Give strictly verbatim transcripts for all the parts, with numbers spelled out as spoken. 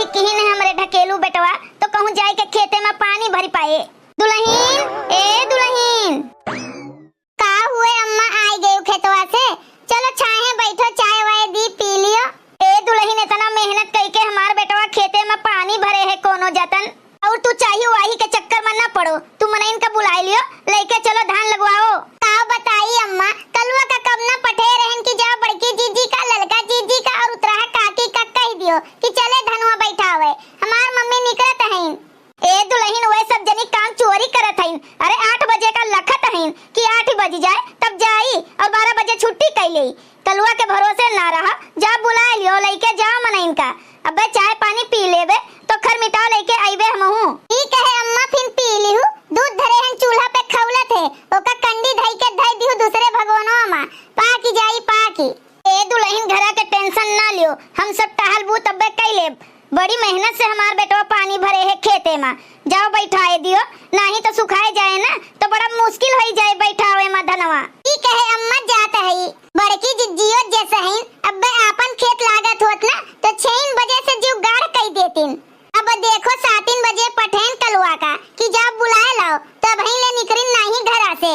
किहिन हमरे ढकेलू बेटवा, तो कहूँ जाए के खेते मा पानी भरि पाए। दुलहिन, ए दुलहिन। का हुए अम्मा, आइ गयू खेतवा से? चलो छाहे बैठो, चाय वाय दी, पी लियो। ए दुलहिन, एतना मेहनत कइके हमार बेटवा खेते मा पानी भरे है कोनो जतन, अउर तू चाही वाही के चक्कर मा न पड़ो, तू मनइन का बुलाइ लियो, लइके चलो धान लगवाओ। का बताई अम्मा, कलुआ का कब न पठे रहन कि जाओ बड़की जीजी का, ललका जीजी का अउर उतराहा काकी का कहि दियो कि चले धनवा बैठावे, हमार मम्मी निकरत हइन। ए दुलहिन, वह सब जनी काम चोरी करत हइन। अरे आठ बजे का लखत हइन कि आठ ही बजि जाए तब जाई अउर बारह बजे छुट्टी कइ लेई। कलुआ के भरोसे ना रहा, जा बुलाइ लियो, लइके जाओ मनइन का। अबे चाय पानी पी लेबे तो खर मिटाव लइके अइबे हमहू। ठीक है अम्मा, फिन पी लिहू, दूध धरे हन चूल्हा पे खउलत है, ओका कंडी धइ के धइ दिहू दूसरे भगोनवा मा, पाकि जाई पाकि। ए दुलहिन, घरा के tension ना लियो, हम सब टहल बूत अब्बे कइ लेब। बड़ी मेहनत से हमार बेटवा पानी भरे है खेते मा, जाओ बैठाए दियो, नाहीं तो सुखाए जाए ना, तो बड़ा मुश्किल होइ जाए बैठावे मा धनवा। ठीक है अम्मा, जात हई। बड़की जिज्जियो जैसे हईन, अब्बे आपन खेत लागत होत ना, तो छह बजे से जीव गाढ़ कइ देतिन। अब देखो सातिन बजे पठेन कलुआ का कि जाओ बुलाए लाओ, तो अबहीं ले निकरिन नाहीं घरा से।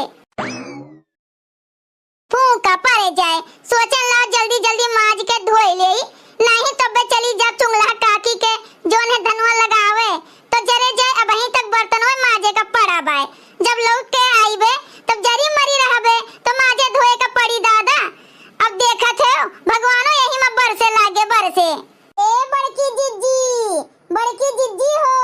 फूंका परे जाए, सोचन लाओ जल्दी जल्दी माज के धोए लेई, नाहीं तो बे चली जा चुंगला काकी के जोन है धनवा लगावे, तो जरे जाए अबहीं तक बर्तनवे माजे का पड़ा बाए। जब लौट के आईबे तब जरी मरी रहबे तो माजे धोए का पड़ी दादा। अब देखत है भगवानो यही मा बरसे लागे बरसे। ए बड़की जिज्जी, बड़की जिज्जी हो।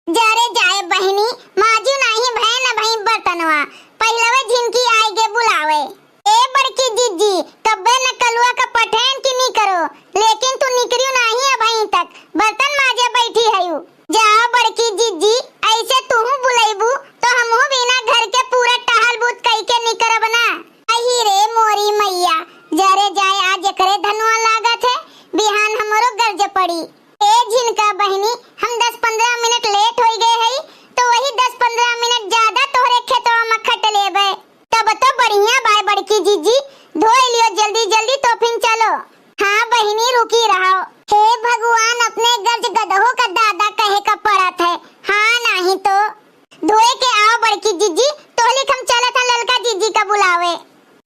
जरे जाए बहिनी, माजू नाहीं भए न भई बर्तनवा, पहिलवे झिनकी आइगे बुलावे। ए बड़की जिज्जी, कब्बे न कलुआ का पठेन की निकरो, लेकिन तू निकरियो नाहीं अबहीं तक, बर्तन माजे बैठी हयू। जाओ बड़की जिज्जी, ऐसे तुहू बुलैबू तो हमहू बिना घर के पूरा टहल बूत कइके निकरब ना। अही रे मोरी मैया, जरे जाए आज एकरे धनवा लागत है, बिहान हमरो गर्ज पड़ी। ए झिनका बहिनी, हम दस पन्द्रह मिनट लेट होइ गए हई, तो वही दस पन्द्रह मिनट ज्यादा तोहरे खेतवा मा खट लेबे। तब तो बढ़िया बाय बड़की जिज्जी, धोए लियो जल्दी जल्दी तो फिन चलो। हाँ बहिनी, रुकी रहो। हे भगवान, अपने गर्ज गदहो का दादा कहे का पड़त है। हाँ, नाहीं तो। धोए के आओ बड़की जिज्जी, तोहलिक हम चलत हन ललका जिज्जी का बुलावे।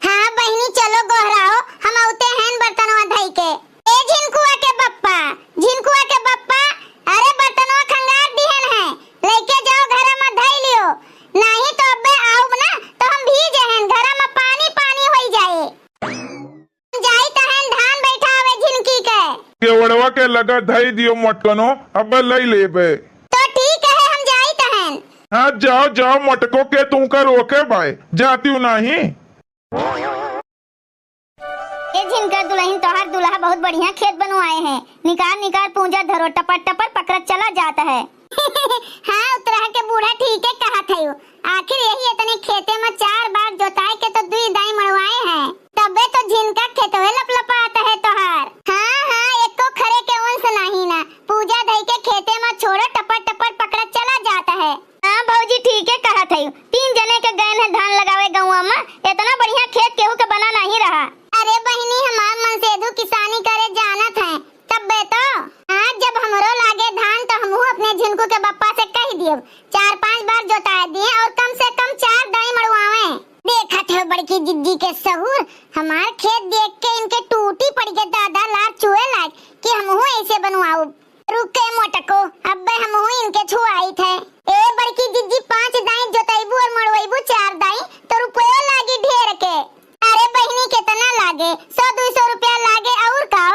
हाँ बहिनी, चलो गोहराओ, हम अउते हन बर्तनवा धइ के। ए झिनकुआ के बप्पा, झिनकुआ के बप्पा, अरे बर्तनवा खंगार दिहन है, लइके जाओ घरा मा धइ लियो, नाहीं तो अब्बे आउब ना तो हम भीज हन, घरा मा पानी पानी होइ जाए। जाइत हन धान बैठावे झिनकी के। केवड़वा के लगा धई दियो मोटकनो, अब लई लेबे। तो ठीक है, हम जाइत हन। हाँ, जाओ, जाओ, मोटको के तू का रोके बाय, जातिउ नाहीं। ए झिनकर दुलहिन, तोहार दुलहा बहुत बढ़िया खेत बनवाए हैं। निकार निकार पूंजा धरो, टपर टपर पकड़त चला जात है। हाँ, उतरा के बूढ़ा ठीके कहत हयू। आखिर यही इतने खेते मा चार बार जोताए के तो दुई दाई मड़वाए हैं, तबे तो झिनका खेतवे लपलपात है तोहार। हाँ, हाँ, एको खरे के अंश नाहीं ना, पूजा धई के खेते मा छोड़ो, टपर टपर पकड़त चला जात है। हाँ भौजी, ठीके कहत हयू, तीन जने के गएन है धान लगावे गौवा मा, इतना बढ़िया खेत केहू के बना नाहीं रहा। अरे बहिनी, हमार मनसेधु किसानी करे जानत है, तब्बे तो। हाँ, जब हमरो लागे धान, तो हमहू अपने झिनकू के बप्पा से कहि दियब, चार पांच बार जोताए दिए और कम से कम चार दाई मड़वावे। देखत हो बड़की जिज्जी के सहूर, हमार खेत देख के इनके टूटी पड़ि गे दादा, लार चुए लाग कि हमहू ऐसे बनवाउब। रुके मोटको, अब्बे हमहू इनके छुआइत है। ए बड़की जिज्जी, पांच दाई जोतैबू और मड़वैबू चार दाई, तो रुपयो लागी ढेर के। अरे बहिनी, केतना लागे? सौ दुई सौ रुपया लागे, और का?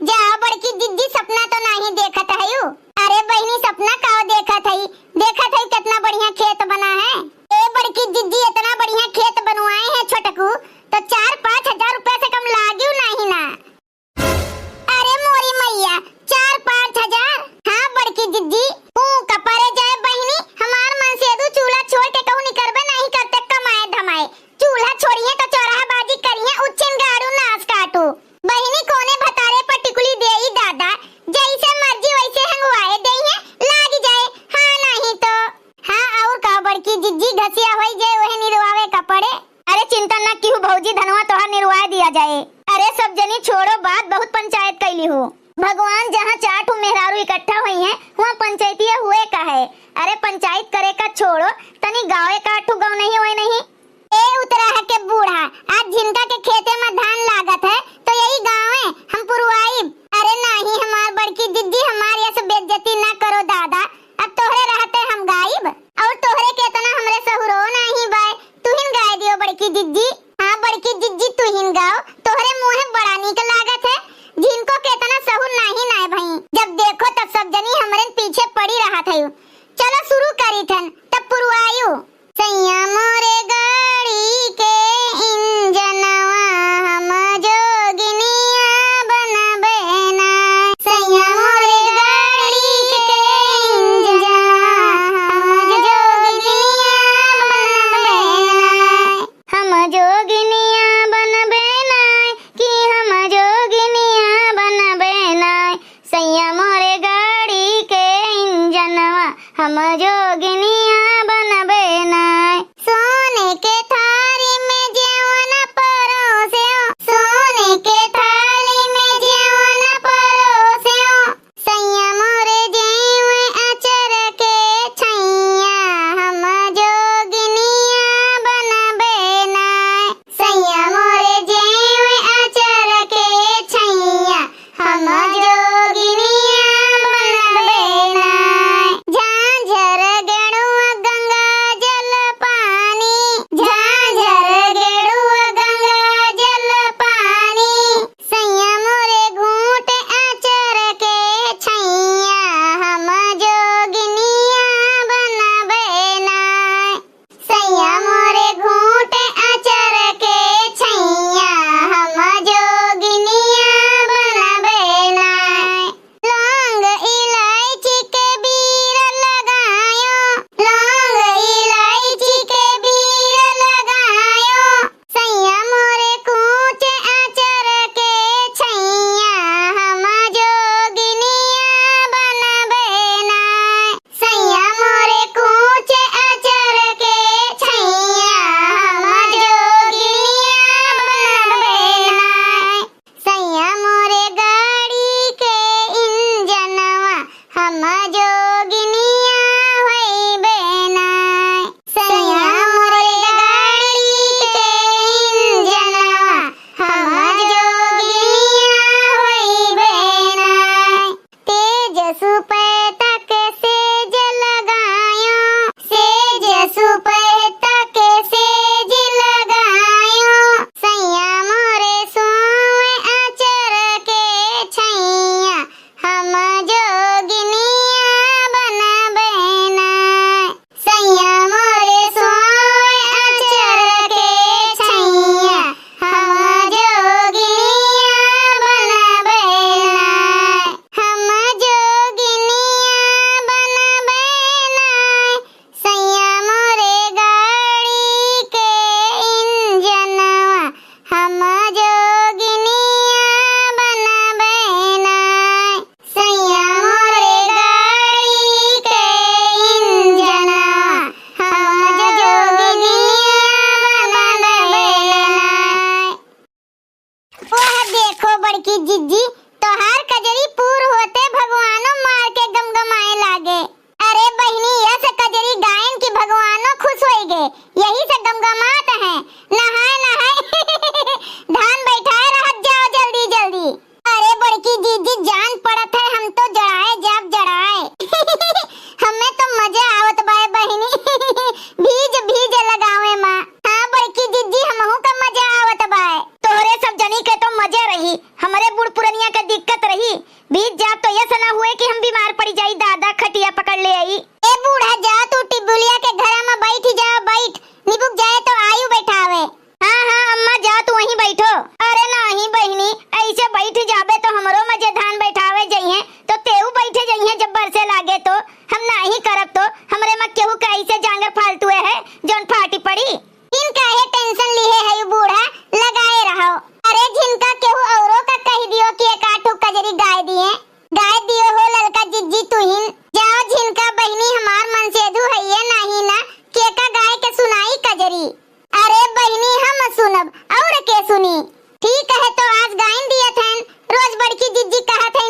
जा बड़की जिज्जी, सपना तो नाहीं देखत हयू। अरे बहिनी, सपना का देखत हई? देखत हई केतना बढ़िया खेत बना है। ए बड़की जिज्जी, इतना बढ़िया खेत बनवाए हैं छोटकू, तो चार पाँच हजार रुपया से कम लागियो नाहीं ना। अरे मोरी मैया, चार पाँच हजार? हाँ बड़की जिज्जी। ऊ कपरे जाए बहिनी, हमार मनसेधू चूल्हा छोड़ के कहूँ निकरबे नाहीं करते कमाए धमाए। चूल्हा छोड़िए तो चौराहा बाजी करिए, उच्छिन गाड़ू नास काटू। बहिनी कोने भतारे पर टिकुली देई दादा, जैसे मर्जी वैसे हंगवाए देइहे, लाग जाए, हाँ नाहीं तो। हाँ और का बड़की जिज्जी, घसिया होई जाए वहे निरवावे का पड़े। अरे चिंता न किहू भौजी, धनवा तोहार निरवाए दिया जाए। अरे सब जनी छोड़ो बात, बहुत पंचायत कैली हो। भगवान, जहाँ चार ठो मेहरारू इकट्ठा होइहैं, हुआँ पंचायतिया हुए का है? अरे, पंचायत करे का छोड़ो, तनी गावे का ठो गवनही होए नहीं। ए उतराह के बूढ़ा, आज झिनका के खेते मा धान लागत है, तो यही गावे हम पुरवाइब। अरे नाही, हमार बड़की जिज्जी, हमार यस बेइज्जती ना करो दादा, अब तोहरे रहते हम गाइब। और तोहरे के इतना हमरे सहुरो नाही बाय, तुहिन गाय दियो बड़की जिज्जी। हाँ बड़की जिज्जी, तुहिन गाओ, तोहरे मुँहे बड़ा नीक लागत है। झिनको के इतना सहुर नाही नाय भई, जब देखो तब सब जनी हमरे पीछे पड़ी रहत है। चलो शुरू करी थन, तब पुरवायु। सैया मोरे गाड़ी के इंजनवा हम जोगिनिया बनबे ना। सैया मोरे गाड़ी के इंजनवा हम जोगिनिया बनबे ना। हम जोगिनिया बनबे ना, कि हम जोगिनिया बनबे ना। सैया मोरे गाड़ी के इंजनवा हम जोगिनिया बनबे नाय। सोने के थारी में जेवन परोस्यो, सोने के थाली में जेवन परोस्यो। सैया मोरे जेवन अचर के छैया हम जोगिनिया बनबे नाय। सैया मोरे जेव अचर के छैया, हम जोगिनिया बनबे नाय। झांझर गेड़ुआ गंगा जल पानी, झांझर गेड़ुआ गंगा जल पानी। सैया मोरे घूट अचर के छैया, हम जोगिनिया बनबे नाय। सैया मोरे घूट अचर के छैया, हम जोगिनिया बनबे नाय। लौंग इलायची के बीर लगायो, लौंग इलायची के बीर लगायो। सैया मोरे कूच अचर के छैया, हम जोगिनिया बनबे नाय। सैया मोरे कूच अचर के छैया, हम जोगिनिया बनबे नाय। सैया मोरे गाड़ी के इंजनवा, हम जोगिनिया होइबे नाय। सैया मोरे गाड़ी के इंजनवा, हम जोगिनिया होइबे नाय। तेज सुपैता के सेज लगायो, सेज सुपैता के सेज लगायो। सैया मोरे सोए अचर के छैया, हम जोगिनिया बनबे नाय। सैया मोरे सोए अचर के छैया, हम जोगिनिया बनबे नाय। हम जोगिनिया बनबे नाय। सैया मोरे गाड़ी के इंजनवा, हम जोगिनिया बनबे नाय। सैया मोरे गाड़ी के इंजनवा, हम जोगिनिया बनबे नाय। ओह देखो बड़की जिज्जी, तोहार कजरी पूर होते भगवानो मार के गमगमाए लागे। अरे बहिनी, यस कजरी गायन की भगवानो खुश होइगे, यही से गमगमात हैं। नहाए नहाए धान बैठाए रहत जाओ जल्दी जल्दी। अरे बड़की जिज्जी, जान पड़त है, हम तो जड़ाए जाब जड़ाए। हमें तो मजा आवत बाय बहिनी, भीज भीज लगावे मा। हाँ बड़की जिज्जी, हमहू का मजा आवत बाय। तोहरे सब जनी के तो मजा रही, हमरे बूढ़ पुरनिया के दिक्कत रही। भीज जाब तो यस ना हुए कि हम बीमार पड़ी जाई, दादा खटिया पकड़ ले आई। ए बूढ़ा, जा तू टिबुलिया के घरा मा बैठ जा, बैठ, निबुक जाए तो आयु बैठावे। हाँ, हाँ, अम्मा, जा तू वहीं बैठो। अरे नाही बहिनी, ऐसे बैठ जाबे तो हमरो मजे धान बैठावे जइहें, तो तेऊ बैठे जइहें जब बरसे लागे तो। हम नाही करब तो, हमरे मा केहू के ऐसे जांगर फालतू है, जौन फाटी पड़ी। इन काहे tension लिहे है बूढ़ा, लगाए रहो। अरे झिनका केहू औरो का कह दियो कि एक आठू कजरी गाय दिए, गाय दियो हो ललका जिज्जी तुहिन। जाओ झिनका बहिनी हमार मनसेधु हइये नाही ना, केका गाय के सुनाई कजरी। अरे बहिनी, हम सुनब, और के सुनी? ठीक है, तो आज गाइन दियत हन, रोज बड़की जिज्जी कहत है,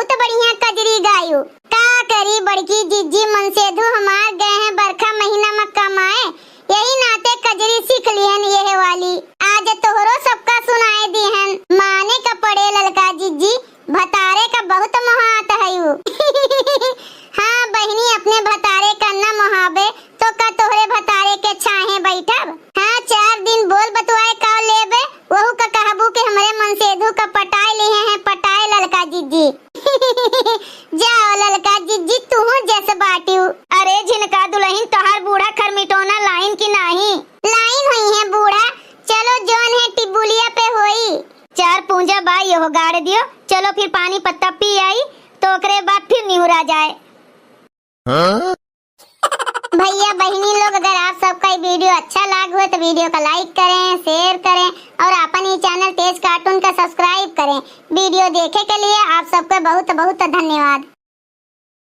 बहुत बढ़िया कजरी गायू। का करी बड़की जिज्जी, मनसेधू हमार गए हैं बरखा महीना में कमाए, यही नाते कजरी सीख लिहन यह वाली। आज तोहरो सबका सुनाए दिहन। माने का पड़े ललका जिज्जी, भतारे का बहुत मोहात हयू। हाँ बहिनी, अपने भतारे का न मोहाबे तो का तोहरे भतारे के छाहे बैठब? हाँ, चार दिन बोल बतुआए का लेबे, वहू का कहबू कि हमरे मनसेधू का पटाए लिहे हैं, पटाए ललका जिज्जी। जाओ ललका जिज्जी, तूहू जस बाटिउ। अरे झिनका दुलहिन, तोहार बूढ़ा खरमिटोना लाइन की नाही? लाइन हुई है बूढ़ा, चलो जौन है टिबुलिया पे होई। चार पूंजा बा, यहो गाड़ दियो, चलो फिर पानी पत्ता पी आई, तो ओकरे बाद फिर निहुरा जाए। हाँ? भैया बहिनी लोग, अगर आप सबका ये video अच्छा लाग हो तो video का like करें, share करें और अपन ही channel तेज cartoon का subscribe करें। Video देखे के लिए आप सबका बहुत बहुत धन्यवाद।